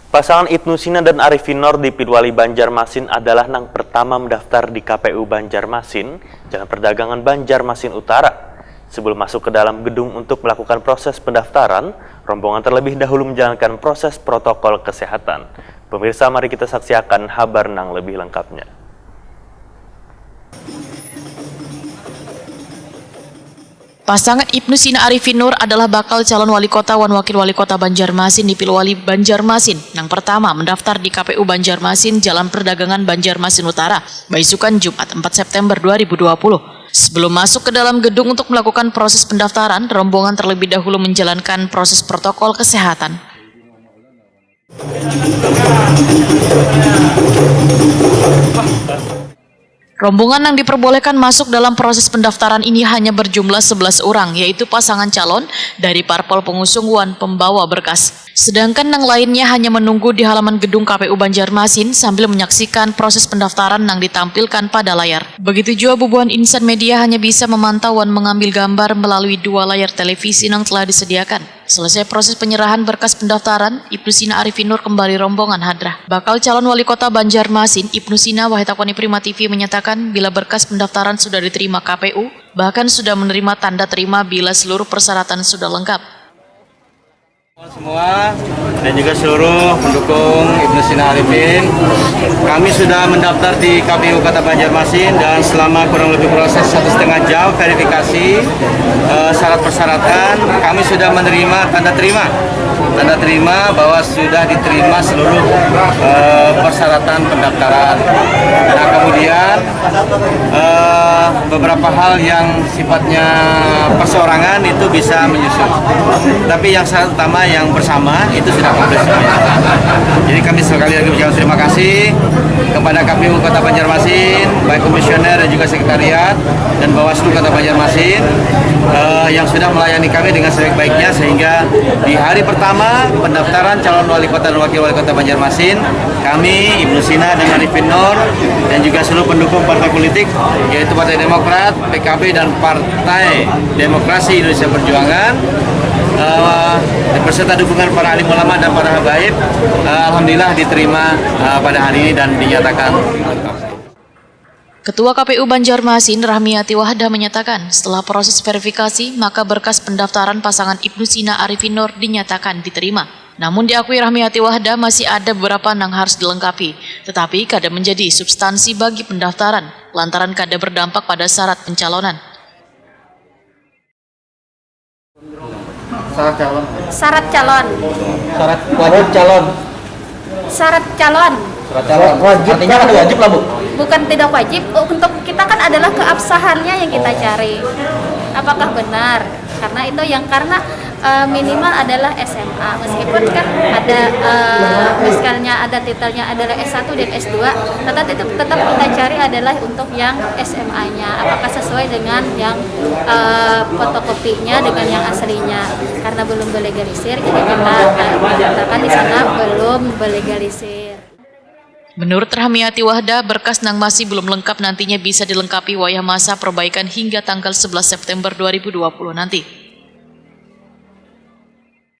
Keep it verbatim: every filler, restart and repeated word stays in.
Pasangan Ibnu Sina dan Arifin Nur di Pilwali Banjarmasin adalah nang pertama mendaftar di K P U Banjarmasin, Jalan Perdagangan Banjarmasin Utara. Sebelum masuk ke dalam gedung untuk melakukan proses pendaftaran, rombongan terlebih dahulu menjalankan proses protokol kesehatan. Pemirsa, mari kita saksiakan habar nang lebih lengkapnya. Pasangan Ibnu Sina Arifin Nur adalah bakal calon wali kota wan wakil wali kota Banjarmasin di Pilwali Banjarmasin nang pertama mendaftar di K P U Banjarmasin, Jalan Perdagangan Banjarmasin Utara, baisukan Jumat empat September dua ribu dua puluh. Sebelum masuk ke dalam gedung untuk melakukan proses pendaftaran, rombongan terlebih dahulu menjalankan proses protokol kesehatan. Rombongan yang diperbolehkan masuk dalam proses pendaftaran ini hanya berjumlah sebelas orang, yaitu pasangan calon dari parpol pengusung wan pembawa berkas. Sedangkan yang lainnya hanya menunggu di halaman gedung K P U Banjarmasin sambil menyaksikan proses pendaftaran yang ditampilkan pada layar. Begitu juga bubuhan insan media hanya bisa memantau wan mengambil gambar melalui dua layar televisi yang telah disediakan. Selesai proses penyerahan berkas pendaftaran, Ibnu Sina Arifin Nur kembali rombongan hadrah. Bakal calon wali kota Banjarmasin, Ibnu Sina, wahai takoni Prima T V, menyatakan bila berkas pendaftaran sudah diterima K P U, bahkan sudah menerima tanda terima bila seluruh persyaratan sudah lengkap. Semua dan juga seluruh pendukung Ibnu Sina Arifin, kami sudah mendaftar di K P U Kota Banjarmasin dan selama kurang lebih proses satu setengah jam verifikasi, eh, syarat persyaratan, kami sudah menerima tanda terima, tanda terima bahwa sudah diterima seluruh, eh, persyaratan pendaftaran. Nah, kemudian, eh, beberapa hal yang sifatnya perseorangan itu bisa menyusul. Tapi yang syarat utama yang bersama itu sudah komplit semuanya. Jadi kami sekali lagi ucapkan terima kasih kepada K P U Kota Banjarmasin, baik komisioner dan juga sekretariat dan Bawaslu Kota Banjarmasin, eh, yang sudah melayani kami dengan sebaik-baiknya sehingga di hari pertama pendaftaran calon wali kota dan wakil wali kota Banjarmasin, kami, Ibnu Sina dan Arifin Nur, dan juga seluruh pendukung partai politik, yaitu Partai Demokrat, P K B, dan Partai Demokrasi Indonesia Perjuangan, eh, beserta dukungan para alim ulama dan para habaib, eh, alhamdulillah diterima, eh, pada hari ini dan dinyatakan lengkap. Ketua K P U Banjarmasin, Rahmiati Wahdah, menyatakan, setelah proses verifikasi, maka berkas pendaftaran pasangan Ibnu Sina Arifin Nur dinyatakan diterima. Namun diakui Rahmiati Wahdah masih ada beberapa nang harus dilengkapi, tetapi kada menjadi substansi bagi pendaftaran, lantaran kada berdampak pada syarat pencalonan. Syarat calon. Syarat calon. Syarat wajib calon. Syarat calon. Syarat calon. Wajib. Artinya kan wajib lah, Bu. Bukan tidak wajib, untuk kita kan adalah keabsahannya yang kita cari. Apakah benar? Karena itu yang karena eh, minimal adalah S M A. Meskipun kan ada eh, misalnya ada titelnya adalah S satu dan S dua, tetap itu tetap kita cari adalah untuk yang S M A-nya. Apakah sesuai dengan yang eh, fotokopinya dengan yang aslinya? Karena belum berlegalisir, jadi kita eh, mengatakan di sana belum berlegalisir. Menurut Rahmiati Wahda, berkas nang masih belum lengkap nantinya bisa dilengkapi wayah masa perbaikan hingga tanggal sebelas September dua ribu dua puluh nanti.